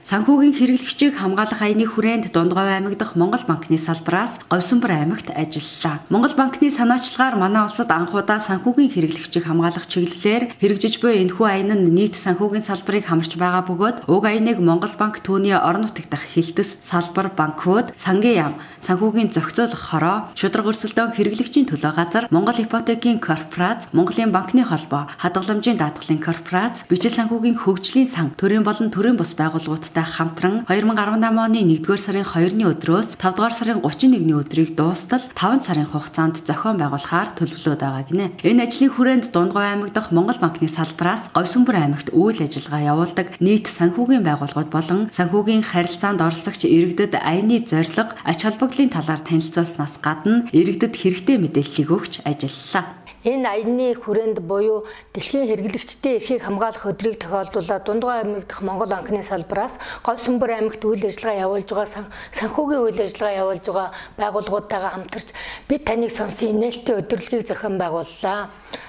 Санхүүгийн хэрэглэгчийг хамгаалах аяны хүрээнд Дундговь аймаг дахь Монгол банкны салбараас Говьсүмбэр аймагт ажиллалаа. Монгол банкны санаачлагаар манай улсад анхудаа санхүүгийн хэрэглэгчийг хамгаалах чиглэлээр хэрэгжиж буй энэхүү аян нь нийт санхүүгийн салбарыг хамарч байгаа бөгөөд уг аяныг Монгол банк түүний орон нутаг дахь хилтэс, салбар, банкуд, сангийн яам, санхүүгийн зохицуулах хороо, шударга өрсөлдөөн хэрэглэгчийн төлөө газар, Монгол ипотекийн корпорац, Монголын банкны холбоо, хадгаламжийн даатгалын корпорац, бичил санхүүгийн хөгжлийн сан, төрийн болон төрийн бус байгууллагуудтай хамтран 2018 оны 1-р сарын 2-ны өдрөөс 5-р сарын 31-ний өдрийг дуустал 5 сарын хугацаанд зохион байгуулахаар төлөвлөд байгаа гинэ. Энэ ажлын хүрээнд Дундговь аймаг дахь Монгол банкны салбараас Говьсүмбэр аймагт үйл ажиллагаа явуулдаг нийт санхүүгийн байгууллагууд болон санхүүгийн харилцаанд оролцогч иргэдэд аяны зорилго, ач холбогдлын талаар танилцуулснаас гадна иргэдэд хэрэгтэй мэдээллийг өгч ажиллалаа. Энэ аяны хүрээнд буюу дэлхийн хэрэглэгчдийн эрхийг хамгаалах өдрийг тохиолдуулаад Дундговь аймаг дахь Монгол банкны салбараас Говьсүмбэр аймагт үйл ажиллагаа явуулж байгаа санхүүгийн үйл ажиллагаа явуулж байгаа байгууллагуудтайгаа хамтарч бид таныг сонсон нээлттэй өдөрлөгийг зохион байгууллаа.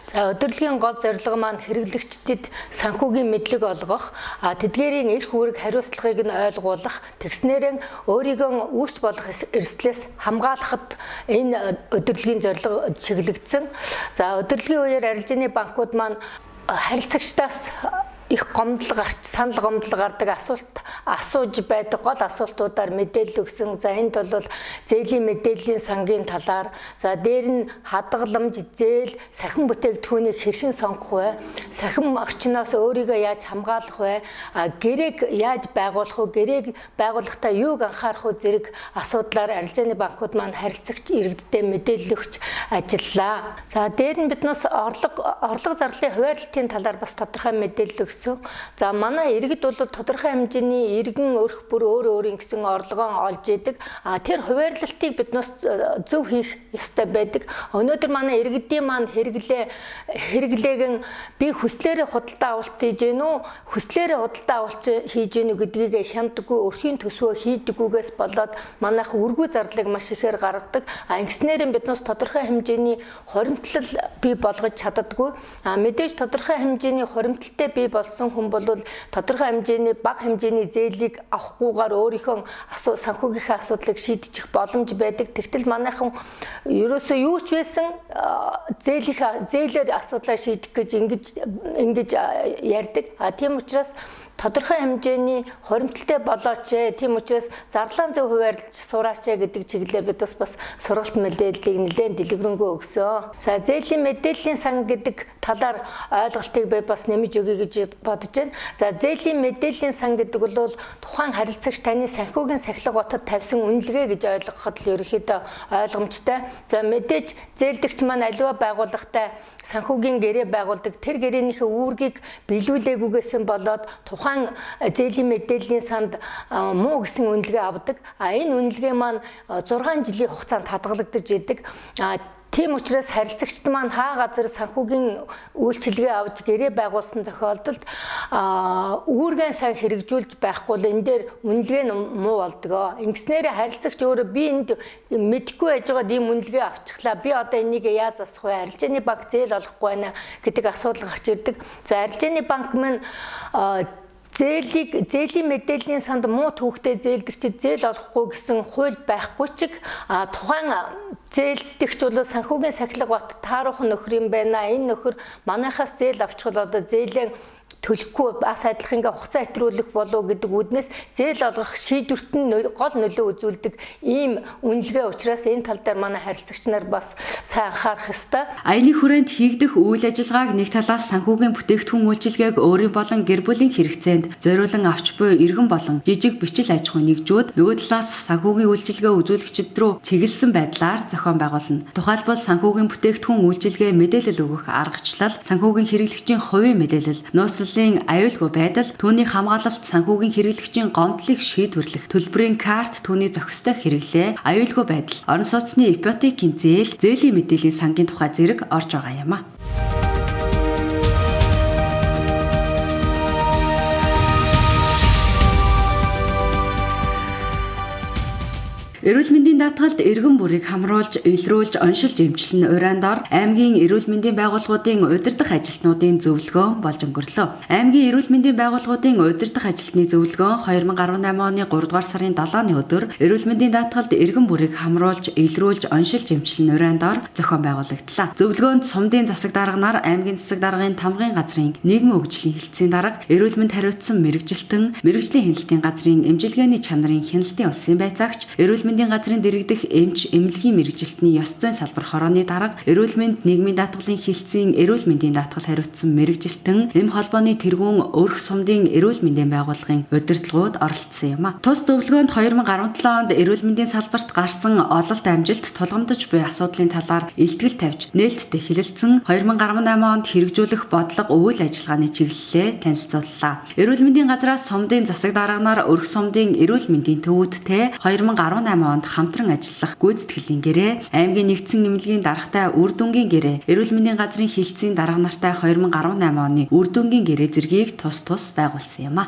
За өдөрлөгийн гол зорилго маань хэрэглэгчдэд санхүүгийн мэдлэг олгох, тэдгээрийн эрх үүрэг хариуцлагыг нь ойлгуулах, тэгснээрээ өөрийгөө үүсч болох эрсдлээс хамгаалахад энэ өдөрлөгийн зорилго чиглэгдсэн. За өдөрлөгийн үеэр арилжааны банкуд маань харилцагчдаас их гомдол гарч, санал гомдол гардаг асуулт асууж байдаг гол асуултуудаар мэдээлэл өгсөн. За энд бол зээлийн мэдээллийн сангийн талаар, за дээр нь хадгаламж, зээл, сахин бүтээгдэхүүнийг хэрхэн сонгох вэ? Сахин орчноос өөрийгөө яаж хамгаалах вэ? Гэрээг яаж байгуулах вэ? Гэрээг байгуулахдаа юуг анхаарах вэ зэрэг асуудлаар арилжааны банкуд маань харилцагч иргэдтэй мэдээлэл өгч ажиллаа. За дээр нь биднээс орлого зарлалын хуваарлтын талаар бас тодорхой мэдээлэл өгсөн. За манай иргэд бол тодорхой хэмжээний иргэн өрх бүр өөр өөрийн гэсэн орлогоо олж идэг. Тэр хуваарлалтыг биднээс зөв хийх ёстой байдаг. Өнөөдөр манай иргэдийн маань хэрэглээгэн би хүслээрээ худалдаа авалт хийж гэнэ үү, хүслээрээ худалдаа авалт хийж гэнэ үү гэдгийг хяндаггүй, өрхийн төсвөө хийдэггүйгээс болоод манайх үргүй зардлыг маш ихээр гаргадаг. Ингэснээр биднээс тодорхой хэмжээний хоримтлал бий болгож чаддаггүй. Мэдээж тодорхой хэмжээний хоримтлалтай бий болсон хүн бол тодорхой хэмжээний бага хэмжээний зээлийг авахгүйгээр өөрийнхөө санхүүгийнхээ асуудлыг шийдчих боломж байдаг. Тэгтэл манайхан ерөөсөө юу ч байсан зээлээр асуудлаа шийдэх гэж ингэж ярьдаг. Тийм учраас тодорхой хэмжээний хоримтлалтай болооч, тийм учраас зарлаан зөв хуваарлж сураач гэдэг чиглэлээр бид бас сургалт мэдээллийг нэлээд дэлгэрэнгүй өгсөн. За зээлийн мэдээллийн сан гэдэг талаар ойлголтыг би бас нэмж өгье гэж бодож байна. За зээлийн мэдээллийн сан гэдэг бол тухайн харилцагч таны санхүүгийн сахилга батад тавьсан үнэлгээ гэж ойлгоход л ерөнхийдөө ойлгомжтой. За мэдээж зээлдэгч маань аливаа байгууллагатай санхүүгийн гэрээ байгуулдаг. Тэр гэрээнийхээ үүргийг биелүүлээгүйгээсэн болоод тухайн зээлийн мэдээллийн санд муу гэсэн үнэлгээ авдаг. Энэ үнэлгээ маань 6 жилийн хугацаанд хадгалагдаж идэг. Тийм учраас харилцагчд маань хаа газар санхүүгийн үйлчилгээ авч гэрээ байгуулсан тохиолдолд үүргээ сайн хэрэгжүүлж байхгүй л энэ дээр үнэлгээ нь муу болдог. Ингэснээр харилцагч өөрөө би энд мэдэхгүй байж байгаад ийм үнэлгээ авчихлаа. Би одоо энийг яаж засах вэ? Арилжааны банк зээл олохгүй байна гэдэг асуудал гарч ирдэг. За арилжааны банк маань зээлийн мэдээллийн санд муу түүхтэй зээлдэгчид зээл олохгүй гэсэн хууль байхгүй чиг тухайн зээлдэгч бол санхүүгийн сахилга бат тааруухан нөхөр юм байна. Энэ нөхөр манайхаас зээл авчихвал одоо зээлээ төлөхгүй бас адилхан ингээ хугацаа хэтрүүлэх болов гэдэг үүднээс зээл олгох шийдвэрт нь гол нөлөө үзүүлдэг ийм үнэлгээ учраас энэ тал дээр манай харилцагч нар бас сайн анхаарах ёстой. Аяны хүрээнд хийгдэх үйл ажиллагааг нэг талаас санхүүгийн бүтээгдэхүүн үйлчилгээг өөрийн болон гэр бүлийн хэрэгцээнд зориулан авч буй иргэн болон жижиг бичил аж ахуйн нэгжүүд, нөгөө талаас санхүүгийн үйлчилгээ үзүүлэгчид рүү чиглэсэн байдлаар зохион байгуулна. Тухайлбал санхүүгийн бүтээгдэхүүн үйлчилгээ мэдээлэл өгөх аргачлал, санхүүгийн хэрэглэгчийн хувийн мэдээлэл, нууцлалын аюулгүй байдал, түүний хамгаалалт, санхүүгийн хэрэглэгчийн гомдлыг шийдвэрлэх, төлбөрийн карт, түүний зохистой хэрэглээ, аюулгүй байдал, орон сууцны ипотекийн зээл, зээлийн мэдээллийн сангийн тухай зэрэг орж байгаа юм а. Эрүүл мэндийн даатгалд иргэн бүрийг хамруулж, илрүүлж, оншилж эмчлэн уран дор аймгийн эрүүл мэндийн байгууллагуудын удирдах ажилтнуудын зөвлөгөө болж өнгөрлөө. Аймгийн эрүүл мэндийн байгууллагуудын удирдах ажилтны зөвлөгөө 2018 оны 3 дугаар сарын 7-ны өдөр эрүүл мэндийн даатгалд иргэн бүрийг хамруулж, илрүүлж, оншилж эмчлэн уран дор зохион байгуулагдлаа. Зөвлөгөөнд сумдын засаг дарга нар, аймгийн засаг даргын тамгын газрын нийгмийн хөгжлийн хэлтсийн дарга, эрүүл мэнд хариуцсан мэргэжилтэн, мэргэжлийн хяналтын газрын эмчилгээний чанарын хяналтын улсын байцаагч, эрүүл мэндийн газрын дэрэгдэх эмч, эмнэлгийн мэргэжилтний ёс зүйн салбар хорооны дарга, эрүүл мэнд нийгмийн даатгалын хэлтсийн эрүүл мэндийн даатгал хариуцсан мэргэжилтэн, эм холбооны тэргүүн өрх сумдын эрүүл мэндийн байгууллагын удирдлагууд оролцсон юм а. Тус зөвлөгөөнд 2017 онд эрүүл мэндийн салбарт гарсан ололт амжилт тулгамдж буй асуудлын талаар илтгэл тавьж, нээлттэй хэлэлцэн 2018 онд хэрэгжүүлэх бодлого үйл ажиллагааны чиглэлээ танилцууллаа. Эрүүл мэндийн газраас сумдын засаг дарга нар өрх сумдын эрүүл мэндийн төвүүдтэй 2018 онд хамтран ажиллах гүйцэтгэлийн гэрээ, аймгийн нэгдсэн эмнэлгийн даргатай үр дүнгийн гэрээ, эрүүл мэндийн газрын хэлтсийн дарга нартай 2018 оны үр дүнгийн гэрээ зэргийг тус тус байгуулсан юм а.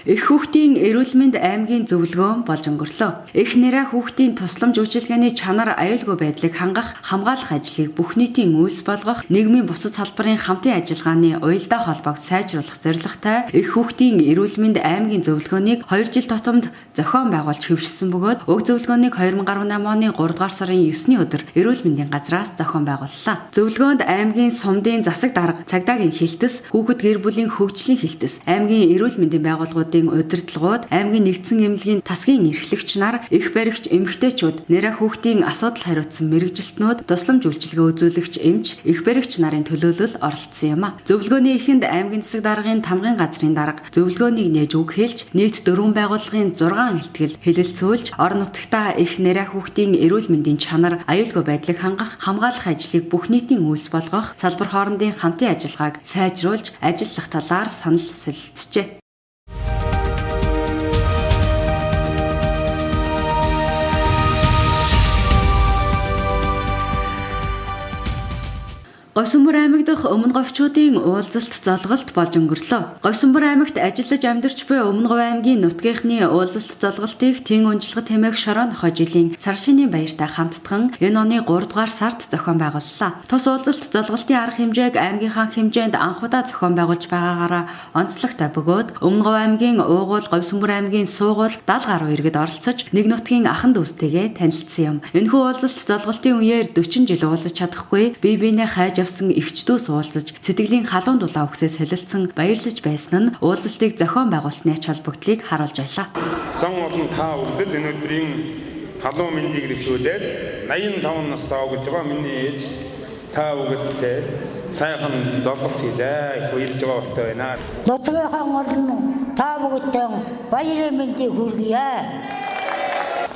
Эх хүүхдийн эрүүл мэнд аймгийн зөвлөгөө болж өнгөрлөө. Эх нэрэ хүүхдийн тусламж үйлчилгээний чанар аюулгүй байдлыг хангах, хамгаалах ажлыг бүх нийтийн үйлс болгох, нийгмийн бусад салбарын хамтын ажиллагааны уялдаа холбоог сайжруулах зорилготой эх хүүхдийн эрүүл мэнд аймгийн зөвлөгөөнийг 2 жил тутамд зохион байгуулж хэвшилсэн бөгөөд уг зөвлөгөөнийг 2018 оны 3 дугаар сарын 9-ний өдөр эрүүл мэндийн газраас зохион байгууллаа. Зөвлөгөөнд аймгийн сумдын засаг дарга, цагдаагийн хэлтэс, хүүхэд гэр бүлийн хөгжлийн хэлтэс, аймгийн эрүүл мэндийн байгууллагууд удирдлагууд, аймгийн нэгдсэн эмнэлгийн тасгийн эрхлэгч нар, эх баригч эмэгтэйчүүд, нэрэ хүүхдийн асуудал хариуцсан мэргэжилтнүүд, тусламж үйлчилгээ үзүүлэгч эмч, эх баригч нарын төлөөлөл оролцсон юм а. Зөвлөгөөний эхэнд аймгийн засаг даргын тамгын газрын дарга зөвлөгөөнийг нээж үг хэлж, нийт 4 байгууллагын 6 илтгэл хэлэлцүүлж, орон нутагтаа эх нэрэ хүүхдийн эрүүл мэндийн чанар, аюулгүй байдлыг хангах, хамгаалах ажлыг бүх нийтийн үйлс болгох, салбар хоорондын хамтын ажиллагааг сайжруулж ажиллах талаар санал солилцжээ. Говьсүмбэр аймаг дахь Өмнө Говьчуудын уулзалт золголт болж өнгөрлөө. Говьсүмбэр аймагт ажиллаж амьдарч буй Өмнө Говь аймгийн нутгийнхны уулзалт золголтыг Тэн унжлагат хэмээх Шороо нохой жилийн сар шинийн баяртай хамтдхан энэ оны 3 дугаар сард зохион байгууллаа. Тус уулзалт золголтын арга хэмжээг аймгийнхаа хэмжээнд анхудаа зохион байгуулж байгаагаараа онцлогтой бөгөөд Өмнө Говь аймгийн уугуул, Говьсүмбэр аймгийн суугуул 70 гаруй иргэд оролцож нэг нутгийн ахан дүүстэйгээ танилцсан юм. Энэхүү уулзалт золголтын үеэр 40 жил уулзаж чадахгүй бие биенээ хайж явсан эгч дүүс уулзаж сэтгэлийн халуун дулаан үгсээ солилцсон баярлаж байсан нь уулзалтыг зохион байгуулсны ач холбогдлыг харуулж байлаа. Зан олон та бүгдэд энэ өдрийн халуун мэндийг дэвшүүлээд 85 настай гэж байгаа миний ээж та бүгдтэй сайхан золголт хийлээ. Их баярлж байгаа болтой байна. Нутгийнхаа олон та бүгдтэй баярын мэндийг хүргье.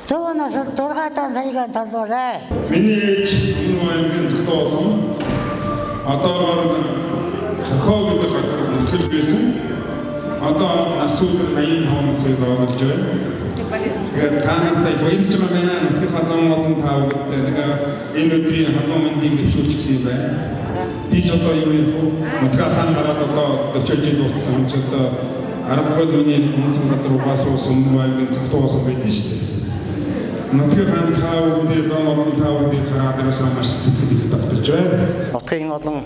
100 нас 6 дан саягаан толбоорой. Миний ээж энэ аймгийн зөвхөн одоогоор хохоо гэдэг газар нөхцөл байсан. Одоо нас үр 85 насыг зоолж байна. Тэгээд та нартай их баярлж байгаа байна. Нутгийн зан олон та бүгдтэй нэг энэ өдрийн халуун мэндийг дэвшүүлчихсэн юм байна. Би ч одоо юу юм бэ? Нутгаа сан гараад одоо 40 жил болсон юм чи одоо аргагүй миний өмсөн газар угаас ус өмнө аймгийн зөвхөн байдаг шүү дээ. Нутгийн хаан та бүгдээ зан олон та бүгдийг хараад ерөөсөө маш сэтгэл их тогтолж байна. Нутгийн олон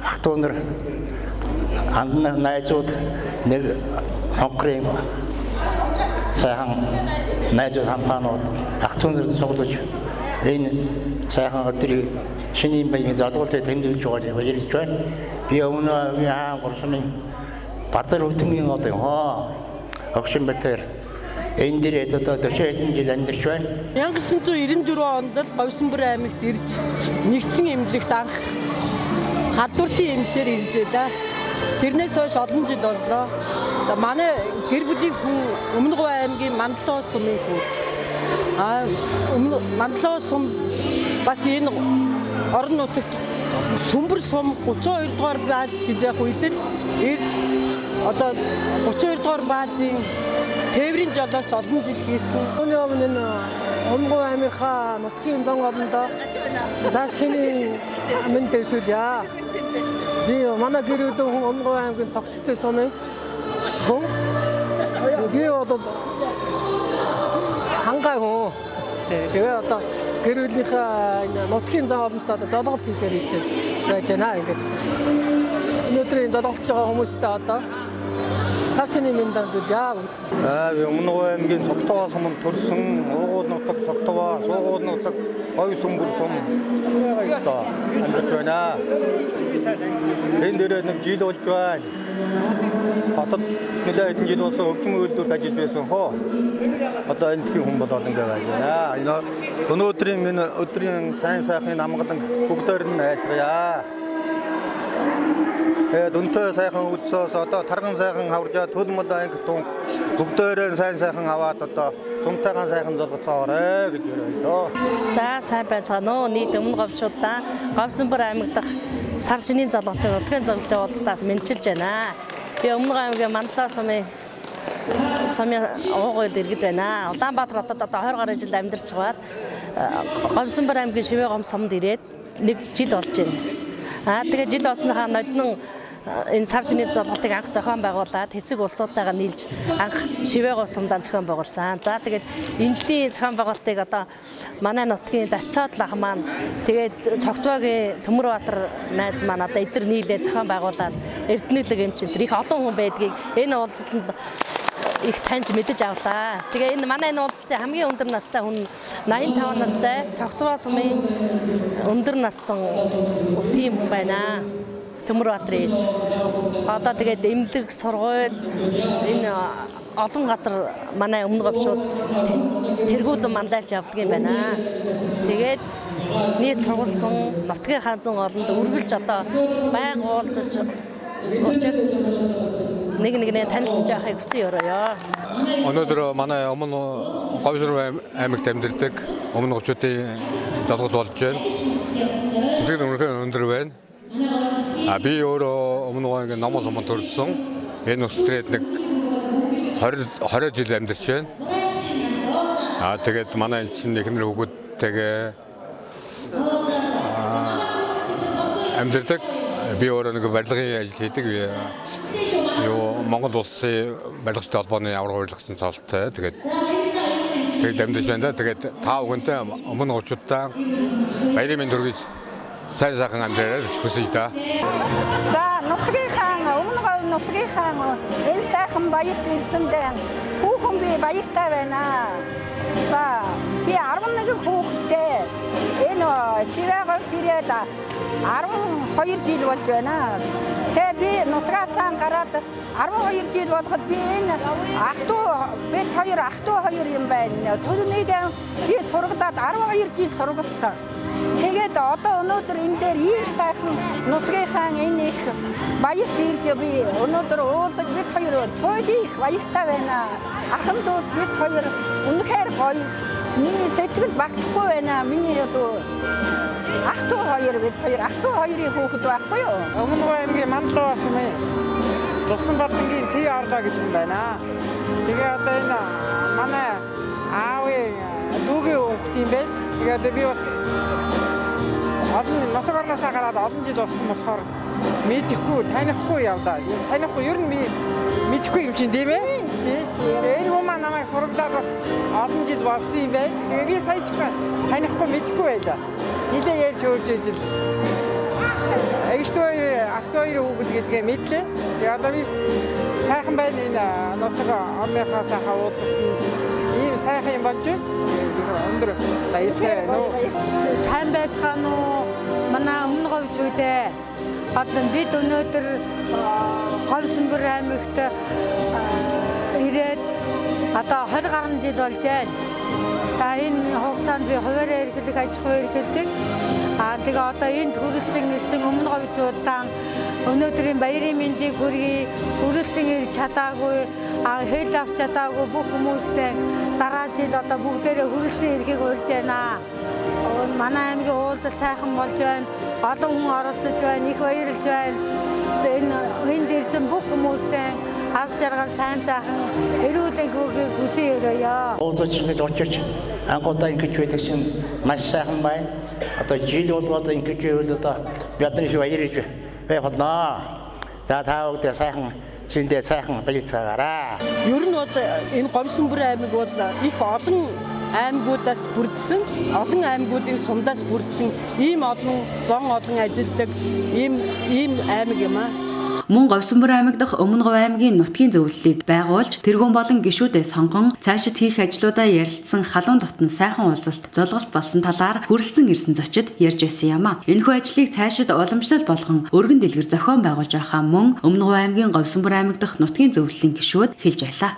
ах дүү нар анд найзууд нэг хонкрын сайхан найзууд хамтаанууд ах дүү нар цуглаж энэ сайхан өдрийг шинийн баян золголтыг тэмдэглэж байгааг баярлж байна. Би өмнө хаан гурсны Бадар өвдмийн олон хоо огшин бэтэр энэ дээр одоо 40 хэдэн жил амьдарч байна. 1994 онд л Говьсүмбэр аймагт ирж нэгдсэн эмнэлэгт анх халдвартын эмчээр ирж байлаа. Тэрнээс хойш олон жил боллоо. Манай гэр бүлийн хүн Өмнө Говь аймгийн Мандлоо сумын хүн. Өмнө Мандлоо сум бас энэ орон нутагт Сүмбэр сум 32 дугаар бааз гэж яг үед л ирж одоо 32 дугаар баазын тээврийн жолооч олон жил хийсэн. Үүний өмнө энэ Өмнө Говь аймгийнхаа нутгийн зон олондоо сар шинийн мэнд дэвшүүлье. Би манай гэр бүлийн хүн Өмнө Говь аймгийн Цогцтой сумын хүн. Би бол хангай хүн. Тэгээ одоо гэр бүлийнхаа энэ нутгийн зон олонтой одоо золголт хийхээр ийшээ байж байна. Ингээд өнөөдрийн золголтж байгаа хүмүүстэй одоо сар шинийн мэнд дэвшүүлье. Би Өмнө Говь аймгийн Цогтовоо суманд төрсөн, Уугуул нутаг Цогтовоо, Суугуул нутаг Говь сүмбэр сум одоо амьдарч байна. Энэ дээрээ нэг жил болж байна. Хотод нэлээд хэдэн жил болсон хөгжим үйлдвэрт ажиллаж байсан хоо. Одоо энэ тхийн хүн болоод ингэ байж байна. Энэ өнөөдрийн энэ өдрийн сайн сайхны амгалан бүгдээр нь айлтгая. Тэгээд өнтөө сайхан өлцөөс одоо тарган сайхан хаваржаа төлмөл анги тун бүгдээрээ сайн сайхан аваад одоо цумтайгаан сайхан золгоцоорой гэж өрөөе. За сайн байцгаана уу? Нийт Өмнө Говьчуудаа Говьсүмбэр аймаг дахь сар шинийн золготой нутгийн золготой уулзтаас мэдчилж байна. Би Өмнө Говь аймгийн Мандлаа сумын уугуйлд иргэд байна. Улаанбаатар хотод одоо 20 гаруй жил амьдарч байгаад Говьсүмбэр аймгийн Шивээ гом сумд ирээд нэг жил болж байна. Тэгээ жил болсныхаа ноднон энэ сар шинийн золголтыг анх зохион байгуулад хэсэг улсуудтайгаа нийлж анх Шивээ говь сумдаа зохион байгуулсан. За тэгээд энэ жилийн зохион байгуулалтыг одоо манай нутгийн Дарцоод лах маань тэгээд Цогтвоогийн Төмөрбаатар найз маань одоо эдгээр нийлээ зохион байгуулад Эрдэнэлэг эмчин тэр их олон хүн байдгийг энэ уулзалтанд их таньж мэдэж авлаа. Тэгээ энэ манай энэ уулзалтын хамгийн өндөр настай хүн 85 настай Цогтвоо сумын өндөр настан тийм хүн байна. Төмөрбаатар ээж. Одоо тэгээд эмнэлэг, сургууль энэ олон газар манай Өмнө Говьчууд тэргүүлэн мандайлж явдаг юм байна. Тэгээд нийт сургуулсан нутгийн хаан зүүн олонд үргэлж одоо байнга уулзаж учирч нэг нэгнээ танилцж байхыг хүсэн өрөөё. Өнөөдөр манай Өмнө Говь аймагт амьдардаг Өмнө Говьчуудын золгол болж байна. Сэтгэл үнэхээр өндөр байна. Би өөрөө Өмнө Говь аймгийн Номхон суманд төрсөн. Энэ улс төрөд нэг 20 жил амьдарч байна. Тэгээд манай энэ чинь эхнэр хүүхэдтэйгээ амьдардаг. Би өөрөө нэг барилгын ажил хийдэг. Монгол улсын барилгачдын холбооны аварга барилгачдын цолтой. Тэгээд амьдарч байна. Тэгээд та бүхэнтэй Өмнө Говьчуудаа баярын мэнд хүргэж сайн сайхан амьдраарай хүсье да. За нутгийн хаан Өмнө Говь нутгийн хаан энэ сайхан баярт ирсэндээ хүүхэн би баяртай байна. За би 11 хүүхэдтэй энэ Шивээ говьд ирээд 12 жил болж байна. Тэгээ би нутгаасаа гараад 12 жил болгоход би энэ ах дүү бид хоёр ах дүү хоёр юм байна. Тэрнийг би сургалаад 12 жил сургалсан. Тэгээд одоо өнөөдөр энэ дээр ийм сайхан нутгийн хаан энэ их баярт ирж би өнөөдөр уулзаж бид хоёр туйлын их баяртай байна. Ахын дүүс бид хоёр үнэхээр гоё. Миний сэтгэл багтахгүй байна. Миний одоо ах дүү хоёр бид хоёр ах дүү хоёрын хүүхэд байхгүй юу? Өмнө Говь аймгийн Мандлаа сумын Тулсан Бадангийн Цээ орлоо гэж юм байна. Тэгээ одоо энэ манай аавын дүүгийн хүүхэд юм байна. Тэгээ одоо би бас олон нутаг орноосоо гараад олон жил болсон болохоор мэдэхгүй, танихгүй явдаа. Танихгүй ер нь би мэдэхгүй юм чинь тийм ээ. Тэгээ энэ хүн маань намайг сургалаад бас олон жил болсон юм байна. Тэгээ би сая ч гэсэн танихгүй мэдэхгүй байлаа. Нилээ ярьж хөөж ижил. Эгчтэй ах дүү хоёр хүүхэд гэдгээ мэдлээ. Тэгээ одоо би сайхан байна энэ нутаг орныхоо сайхан уулзалтанд ийм сайхан юм болж байна. Өндөр баяртай байна уу? Сайн байцгаана уу? Манай Өмнө Говьчууд ээ. Одоо бид өнөөдөр Говьсүмбэр аймагт ирээд одоо 20 гаруй жил болж байна. За энэ хугацаанд би хуваараа эрхлэх, аж ахуй эрхэлдэг. Тэгээ одоо энд хүрэлцэн ирсэн Өмнө Говьчуудаа өнөөдрийн баярын мэндийг хүргэе. Хүрэлцэн ирж чадаагүй, хэл авч чадаагүй бүх хүмүүстэй дараа жил одоо бүгдээрээ хүрэлцэн ирэхийг урьж байна. Манай аймгийн уулзалт сайхан болж байна. Олон хүн оролцож байна, их баярлж байна. Энэ энд ирсэн бүх хүмүүстэй аз жаргал, сайн сайхан эрүүл энхийг хүсэн өрөөё. Уулзаж ингэж очиж Анхудаа ингэж байдаг чинь маш сайхан байна. Одоо жил болгоод ингэж байвал одоо бидний шиг баяр хийж байх болно. За та бүгдээ сайхан шиндээ сайхан баярцгаагаарай. Ер нь бол энэ Говьсүмбэр аймаг бол их олон аймагуудаас бүрдсэн, олон аймагуудын сумдаас бүрдсэн ийм олон зон олон ажилдаг ийм аймаг юм аа. Мөн Говьсүмбэр аймаг дахь Өмнө Говь аймгийн нутгийн зөвлөлийг байгуулж, тэргүүн болон гишүүдээ сонгон цаашид хийх ажлуудаа ярилцсан халуун дотн сайхан уулзалт золголт болсон талаар хүрэлцэн ирсэн зочид ярьж байсан юм а. Энэхүү ажлыг цаашид уламжлал болгон өргөн дэлгэр зохион байгуулж байхаа мөн Өмнө Говь аймгийн Говьсүмбэр аймаг дахь нутгийн зөвлөлийн гишүүд хэлж байлаа.